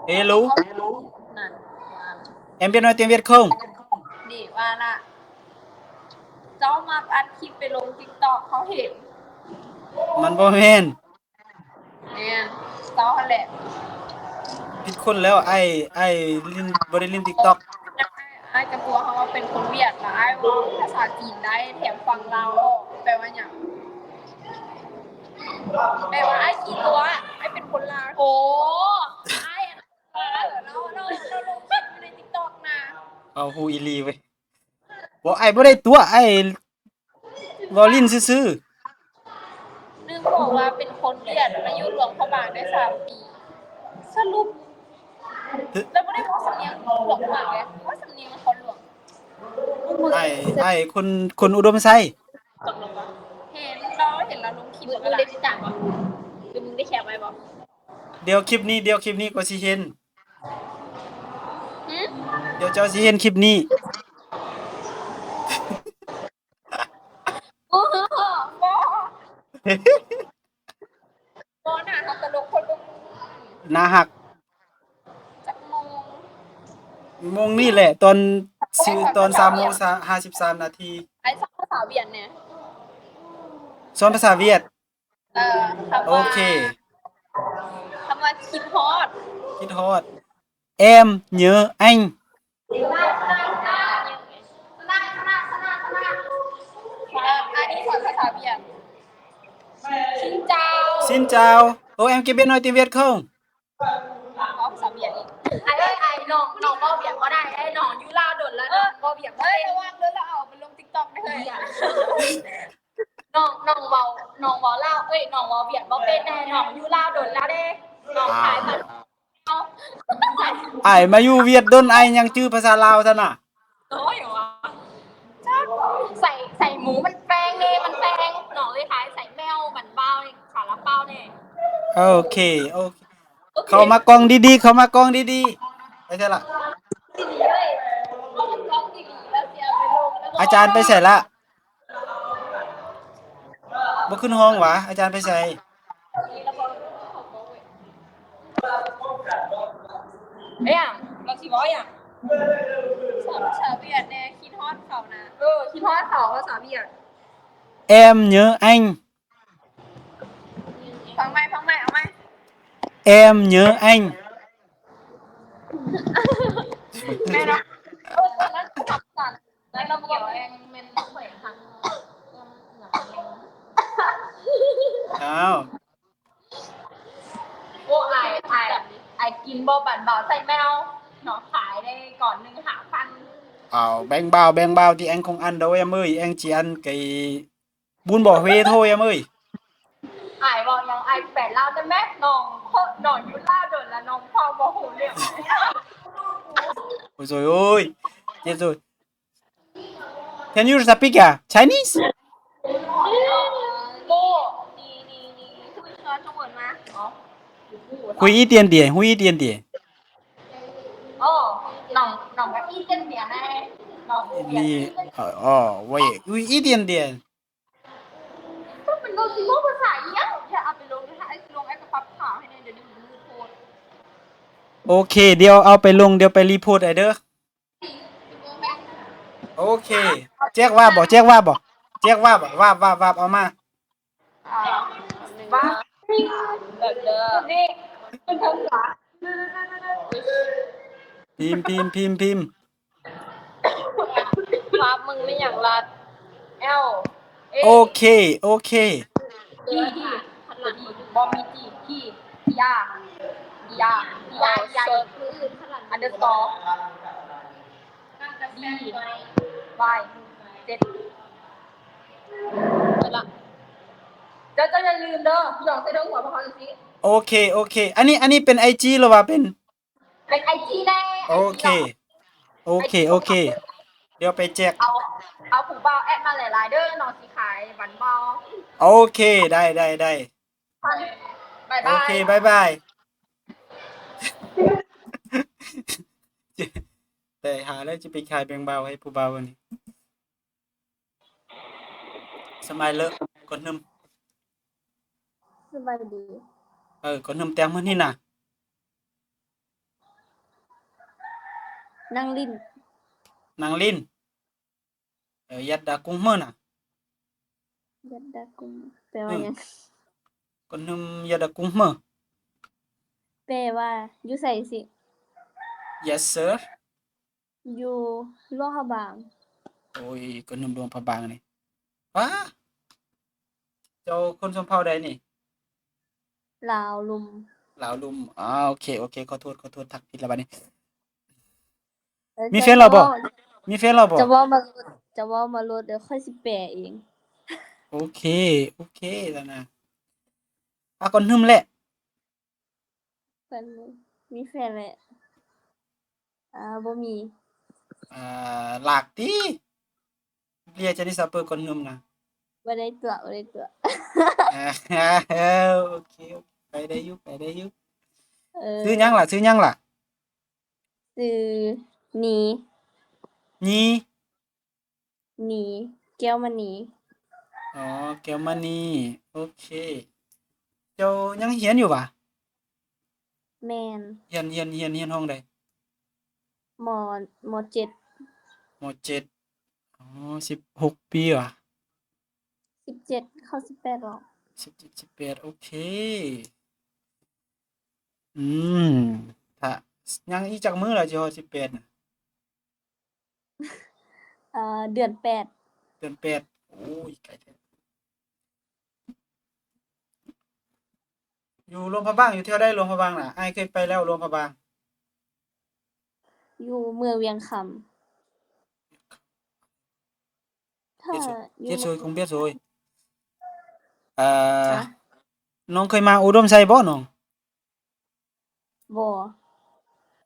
Hello. Em biết nói tiếng Việt không? ນີ້ວ່າລະ ເຈົ້າມັກອັດຄລິບໄປລົງຕິກຕັອກ ເຂົາເຫັນ. ມັນບໍ່ແມ່ນ. ແມ່ນ ເຈົ້າຫັ້ນແຫຼະ ຜິດຄົນແລ້ວ. ອ້າຍ ອ້າຍຫຼິ້ນ ບໍ່ໄດ້ຫຼິ້ນຕິກຕັອກ. ອ້າຍ ອ້າຍກະຕົວະເຮົາວ່າເປັນຄົນຫວຽດ ລະອ້າຍເວົ້າພາສາຈີນໄດ້ ແຖມຝັ່ງລາວອອກ ແປວ່າຫຍັງ? ແປວ່າອ້າຍຂີ້ຕົວະ ອ້າຍເປັນຄົນລາວ. ໂອ້ ອ້າຍ ລາວ ລາວ ລາວລົງຄລິບຢູ່ໃນຕິກຕັອກນະ. ເອົາ ຮູ້ອີ່ຫຼີເວີຍ. ບໍ່ ອ້າຍບໍ່ໄດ້ຕົວະ ອ້າຍເວົ້າຫຼິ້ນຊື່ໆ. ໜຶ່ງບອກວ່າເປັນຄົນຫວຽດ ມາຢູ່ຫຼວງພະບາງໄດ້ສາມປີ ສະຫຼຸບ ແລ້ວບໍ່ໄດ້ເວົ້າສຳນຽງຫຼວງພະບາງເດ້ ເວົ້າສຳນຽງນະຄອນຫຼວງ. ອ້າຍ ອ້າຍຄົນ ຄົນອຸດົມໄຊ. ເຫັນລາວ ເຫັນລາວລົງຄລິບ. ມຶງໄດ້ຕິດຕາມບໍ່ ຫຼືມຶງໄດ້ແຄປໄວ້ບໍ່? ດຽວຄລິບນີ້ ດຽວຄລິບນີ້ກໍຊິເຫັນ. ຫື? ດຽວເຈົ້າຊິເຫັນຄລິບນີ້. ໂອ້ໂຫ ບໍ່ ບໍ່ໜ້າຮັກ ຕະຫຼົກຄົນບໍ່ມີ ໜ້າຮັກ. ຈັກໂມງ? ໂມງນີ້ແຫຼະ ຕອນ ຕອນສາມໂມງຫ້າສິບສາມນາທີ. ອ້າຍສອນພາສາຫວຽດແດ່. ສອນພາສາຫວຽດ. ເອີ ຄຳວ່າ ໂອເຄ ຄຳວ່າຄິດຮອດ ຄິດຮອດ. Em nhớ anh. ເອີ ອັນນີ້ສອນພາສາຫວຽດ. Xin chào. Xin chào. Ô, em kia biết nói tiếng Việt không? ເວົ້າພາສາຫວຽດອີກ. ໄອ້ ໄອ້ ນ້ອງ ນ້ອງເວົ້າຫວຽດບໍ່ໄດ້ ໄອ້ ນ້ອງຢູ່ລາວດົນແລ້ວ ເອີ ນ້ອງເວົ້າຫວຽດບໍ່ເປັນ. ເອີ ລະວັງເດີ ລະເອົາໄປລົງຕິກຕັອກເດີ. ນ້ອງ ນ້ອງເວົ້າ ນ້ອງເວົ້າລາວ ເອີຍ ນ້ອງເວົ້າຫວຽດບໍ່ເປັນແດ່ ນ້ອງຢູ່ລາວດົນແລ້ວເດ້ ນ້ອງຂາຍບັດ. ອ້າຍມາຢູ່ຫວຽດດົນ ອ້າຍຍັງຈື່ພາສາລາວຊັ້ນນະ. ໂອ້ຍ ວ່າ ໃສ່ ໃສ່ໝູມັນແພງເດ້ ມັນແພງ ນ້ອງເລີຍຂາຍໃສ່ແມວ ບັນບາວ ຂາລາເປົາແດ່. ໂອເຄ ໂອເຄ ໂອເຄ ເຂົ້າມາກ້ອງດີໆ ເຂົ້າມາກ້ອງດີໆ. ໄປໃສລະ? ອາຈານໄປໃສລະ? ບໍ່ຂຶ້ນຫ້ອງຫວາ? ອາຈານໄປໃສ? ເອີຫຍັງ? ລາວຊິເວົ້າຫຍັງ? ສອນພາສາຫວຽດແດ່ ຄິດຮອດເຂົານະ. ເອີ ຄິດຮອດເຂົາ ພາສາຫວຽດ. Em nhớ anh. ຟັງໃໝ່ ຟັງໃໝ່ ເອົາໃໝ່. Em nhớ anh. ແມ່ນເນາະ. ເອີ ແລ້ວ ແລ້ວລະບຽບແມ່ນ ແມ່ນຂ້ອຍຫັ້ນ. ອ້າວ ໂອ້ ອ້າຍ ອ້າຍ ອ້າຍກິນບໍ່ ບັນບາວໃສ່ແມວເນາະ ຂາຍໄດ້ກ່ອນໜຶ່ງຫ້າພັນ. ເອົາ ແບ່ງບ່າວ ແບ່ງບ່າວ ທີ່ແອງຄົງອັນໂດຍ ເອີຍ ແອງຈີອັນໄກ່ ບຸນບໍ່ເວໂທ ເອີຍ. ອ້າຍເວົ້າຫຍັງ ອ້າຍແປລາວໄດ້ແມ? ນ້ອງ ນ້ອງຢູ່ລາວດົນລະ ນ້ອງເວົ້າບໍ່ຮູ້ເລື່ອງ. ໂອ້ຍ ໂອ້ຍ ເຈັບໂອ້ຍ. Can you speak, uh, Chinese? 会一点点，会一点点. 哦，น้อง น้องก็อีเตียนเตียนแน่ น้อง นี่ เออ อ๋อ เว้ย อุ้ย อีเตียนเตียน ก็เป็นโลซิโมภาษาอีหยัง อย่าเอาไปลงนะคะ ไอ้ลงไอ้กระปับขาวให้แน่ เดี๋ยวนี้มันมืดโพด. โอเค เดี๋ยวเอาไปลง เดี๋ยวไปรีโพสต์ไอ้เด้อ. ໂອເຄ ແຈກວາບບໍ່ ແຈກວາບບໍ່ ແຈກວາບບໍ່ ວາບ ວາບ ວາບ ເອົາມາ ວາບ ເດີ ເດີ ພິມ ພິມ ພິມ ພິມ ວາບ ມຶງແມ່ນຫຍັງລະ L A ໂອເຄ ໂອເຄ T T ບໍ່ມີ T T R R R underscore B Y Z ເຈົ້າ ເຈົ້າຢ່າລືມເດີ ຢອງໃສ່ເທິງຫົວພວກເຮົາຈັ່ງຊີ້. ໂອເຄ ໂອເຄ ອັນນີ້ ອັນນີ້ເປັນໄອຈີ ຫຼືວ່າເປັນ ເປັນໄອຈີແດ່. ໂອເຄ ໂອເຄ ໂອເຄ ດຽວໄປແຈກ ເອົາ ເອົາຜູ້ບ່າວແອັດມາຫຼາຍໆເດີ ນ້ອງຊິຂາຍບັນເບົາ. ໂອເຄ ໄດ້ ໄດ້ ໄດ້ ບາຍບາຍ ໂອເຄ ບາຍບາຍ. ແຕ່ຫາແລ້ວຈະໄປຂາຍແບ່ງບ່າວໃຫ້ຜູ້ບ່າວອັນນີ້. ສະບາຍເລີ ກົດໜຶ່ງ ສະບາຍດີ ເອີ ກົດໜຶ່ງແຕ້ມມື້ນີ້ນະ. ນັ່ງຫຼິ້ນ. ນັ່ງຫຼິ້ນ. ເອີ Yat da Kummer ນະ. Yat da Kummer ແປວ່າຫຍັງ? ກວນໜຶ່ມ Yat da Kummer ແປວ່າຢູ່ໃສຊີ້? Yes sir. ຢູ່ຫຼວງພະບາງ. ໂອ້ຍ ກວນໜຶ່ມຫຼວງພະບາງນີ້. ປາ ເຈົ້າຄົນຊົນເຜົ່າໃດນີ້? ລາວລຸ່ມ. ລາວລຸ່ມ. ອາ ໂອເຄ ໂອເຄ ຂໍໂທດ ຂໍໂທດ ທັກຜິດລະບາດນີ້. ເອີ ມີແຟນແລ້ວບໍ່? ເຈົ້າເວົ້າ ມີແຟນແລ້ວບໍ່? ເຈົ້າເວົ້າມາໂລດ ເຈົ້າເວົ້າມາໂລດ ດຽວຂ້ອຍຊິແປເອງ. ໂອເຄ ໂອເຄລະນະ. ອາ ກ່ອນຫຶມແຫຼະ. ເພິ່ນມີແຟນແລ້ວ. ອາ ບໍ່ມີ. ອາ ຫຼາກຕິ. ເລຍຈະໄດ້ສະເປີກ່ອນໜຶ່ມນະ. ບໍ່ໄດ້ຕົວະ ບໍ່ໄດ້ຕົວະ. ເອີ ໂອເຄ ໂອເຄ ໄປໄດ້ຢູ່ ໄປໄດ້ຢູ່. ເອີ ຊື່ຫຍັງລະ? ຊື່ຫຍັງລະ? ຊື່ນີ. ນີ? ນີ ແກ້ວມະນີ. ອໍ ແກ້ວມະນີ. ໂອເຄ ເຈົ້າຍັງຮຽນຢູ່ຫວາ? ແມ່ນ. ຮຽນ ຮຽນ ຮຽນ ຮຽນຫ້ອງໃດ? ມໍ ມໍເຈັດ. ມໍເຈັດ. ອໍ ສິບຫົກປີຫວາ? ສິບເຈັດ ເຂົ້າສິບແປດແລ້ວ. ສິບເຈັດ ສິບແປດ ໂອເຄ. ອືມ ຖ້າ ຍັງອີກຈັກມື້ລະຊິຮອດສິບແປດນະ? ເອີ ເດືອນແປດ. ເດືອນແປດ. ໂອ້ຍ ໄກແທ້. ຢູ່ຫຼວງພະບາງ ຢູ່ແຖວໃດຫຼວງພະບາງນະ? ອ້າຍເຄີຍໄປແລ້ວຫຼວງພະບາງ. ຢູ່ເມືອງວຽງຄຳ. ເຂດ ເຂດໂຊຍ ກົງເບດໂຊຍ. ເອີ ຮະ? ນ້ອງເຄີຍມາອຸດົມໄຊບໍ່ນ້ອງ? ບໍ່.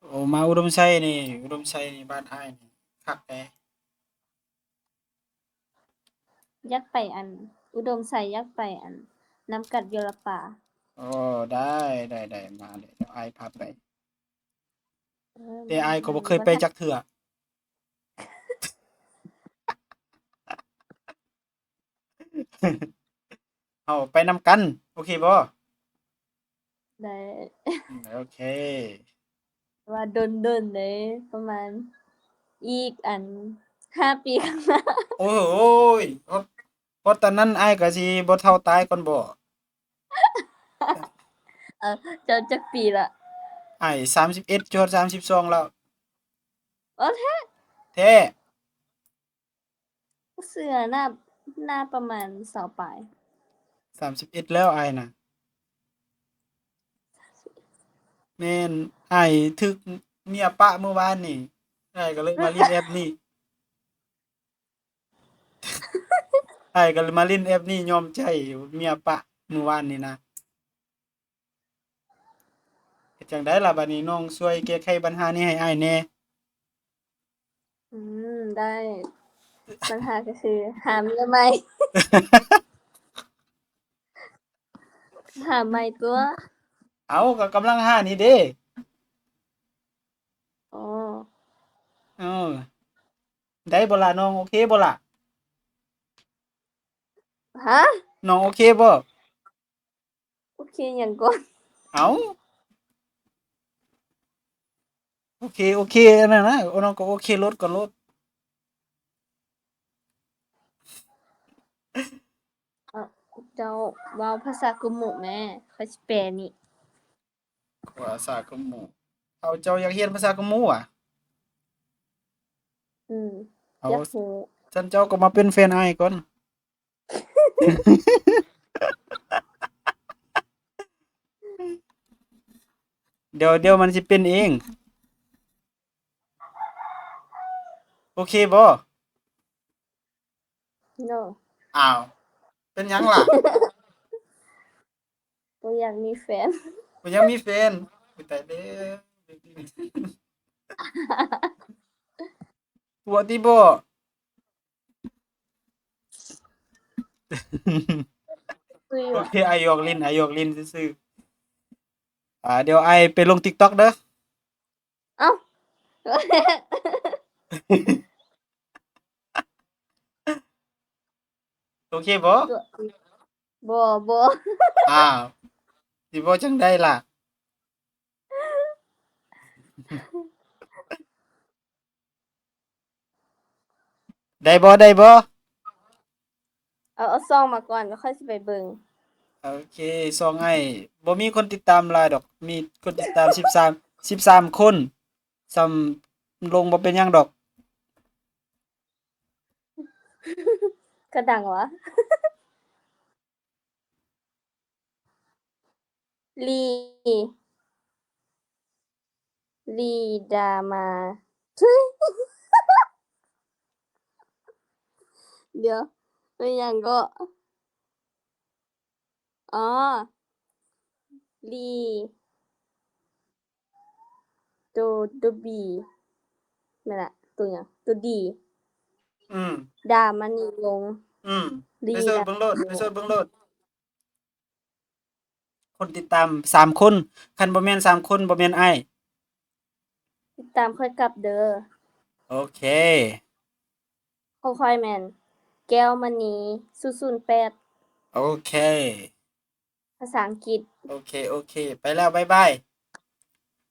ໂອ້ ມາອຸດົມໄຊນີ້ ອຸດົມໄຊນີ້ ບ້ານອ້າຍນີ້ຄັກເດ້. ຢາກໄປອັນ ອຸດົມໄຊ ຢາກໄປອັນ ນ້ຳກັດຢໍລະປາ. ໂອ້ ໄດ້ ໄດ້ ໄດ້ ມາເລີຍ ດຽວອ້າຍພາໄປ. ເອີ ແຕ່ອ້າຍກໍບໍ່ເຄີຍໄປຈັກເທື່ອ. ເຮົາໄປນຳກັນ ໂອເຄບໍ່? ໄດ້. ອືມ ໂອເຄ. ວ່າດົນໆເດ້ ປະມານອີກອັນ ຫ້າປີຂ້າງໜ້າ. ໂອ້ຍ ໂອ້ຍ ຮອດ ຮອດຕອນນັ້ນອ້າຍກໍຊິບໍ່ເຖົ້າຕາຍກ່ອນບໍ່? ເອີ ເຈົ້າຈັກປີລະ? ອ້າຍສາມສິບເອັດ ຈະຮອດສາມສິບສອງແລ້ວ. ໂອ້ ແທ້? ແທ້. ເຊື່ອນະ ໜ້າປະມານຊາວປາຍ. ສາມສິບເອັດແລ້ວອ້າຍນະ. ແມ່ນ ອ້າຍຖືກເມຍປະມື້ວານນີ້ ອ້າຍກໍເລີຍມາຫຼິ້ນແອັບນີ້. ອ້າຍກໍເລີຍມາຫຼິ້ນແອັບນີ້ ຍອມໃຈເມຍປະມື້ວານນີ້ນະ. ເຮັດຈັ່ງໃດລະບາດນີ້ ນ້ອງຊ່ວຍແກ້ໄຂບັນຫານີ້ໃຫ້ອ້າຍແດ່. ອືມ ໄດ້. ບັນຫາກໍຄືຫາເມຍໃໝ່. ຫາໃໝ່ຕົວະ. ເອົ້າ ກໍກຳລັງຫານີ້ເດ້. ອໍ ເອີ ໄດ້ບໍ່ລະ ນ້ອງໂອເຄບໍ່ລະ? ຮະ? ນ້ອງໂອເຄບໍ່? ໂອເຄຫຍັງກ່ອນ? ເອົ້າ ໂອເຄ ໂອເຄ ອັນນັ້ນນະ ນ້ອງກໍໂອເຄໂລດກ່ອນໂລດ. ເອີ ເຈົ້າເວົ້າພາສາກຸມຸແມ້ ຂ້ອຍຊິແປນີ້. ພາສາກຸມຸ. ເອົາ ເຈົ້າຢາກຮຽນພາສາກຸມຸຫວາ? ອືມ ເອົາ ຢາກຮູ້. ຊັ້ນເຈົ້າກໍມາເປັນແຟນອ້າຍກ່ອນ. ດຽວ ດຽວມັນຊິເປັນເອງ. ໂອເຄບໍ່? No. ອ້າວ ເປັນຫຍັງລະ? ບໍ່ຢາກມີແຟນ. ບໍ່ຢາກມີແຟນ. ໂອ້ຍ ຕາຍແລ້ວ. ຕົວະຕິບໍ່? ໂອເຄ ອ້າຍຫຍອກຫຼິ້ນ ອ້າຍຫຍອກຫຼິ້ນຊື່ໆ. ອ່າ ດຽວອ້າຍໄປລົງ TikTok ເດີ. ເອົ້າ ໂອເຄບໍ່? ບໍ່ ບໍ່. ອ້າວ ຊິບໍ່ຈັ່ງໃດລະ? ໄດ້ບໍ່? ໄດ້ບໍ່? ເອົາ ເອົາຊ່ອງມາກ່ອນ ແລ້ວຄ່ອຍຊິໄປເບິ່ງ. ໂອເຄ ຊ່ອງອ້າຍບໍ່ມີຄົນຕິດຕາມຫຼາຍດອກ ມີຄົນຕິດຕາມສິບສາມ ສິບສາມຄົນ. ສ່ຳລົງບໍ່ເປັນຫຍັງດອກ. ກະດັງຫວາ? ລີ ລີດາມາ ດຽວ ແມ່ນຫຍັງເກາະ? ອໍ ລີ ໂຕ ໂຕ B ແມ່ນລະ ໂຕຫຍັງ ໂຕ D ອືມ ດາມະນີວົງ ອືມ ລີ ໄປເສີດເບິ່ງໂລດ ໄປເສີດເບິ່ງໂລດ. ຄົນຕິດຕາມສາມຄົນ ຄັນບໍ່ແມ່ນສາມຄົນບໍ່ແມ່ນອ້າຍ. ຕິດຕາມຂ້ອຍກັບເດີ. ໂອເຄ ຂອງຂ້ອຍແມ່ນ ແກ້ວມະນີ ສູນສູນແປດ. ໂອເຄ ພາສາອັງກິດ. ໂອເຄ ໂອເຄ ໄປແລ້ວ ບາຍບາຍ.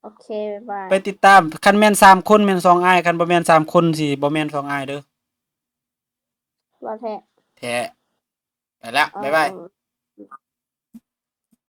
ໂອເຄ ບາຍບາຍ. ໄປຕິດຕາມ ຄັນແມ່ນສາມຄົນແມ່ນສອງອ້າຍ ຄັນບໍ່ແມ່ນສາມຄົນຊິບໍ່ແມ່ນສອງອ້າຍເດີ. ວ່າແທ້. ແທ້. ໄປແລ້ວ ບາຍບາຍ.